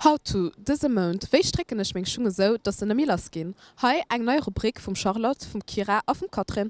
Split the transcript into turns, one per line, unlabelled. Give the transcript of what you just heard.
How to, Dëse Mount, Wéi strécken ech meng Schung esou, dass se nemmi lass ginn? Hei eng nei Rubrik vum Charlotte, vum Kira a vum Catherine.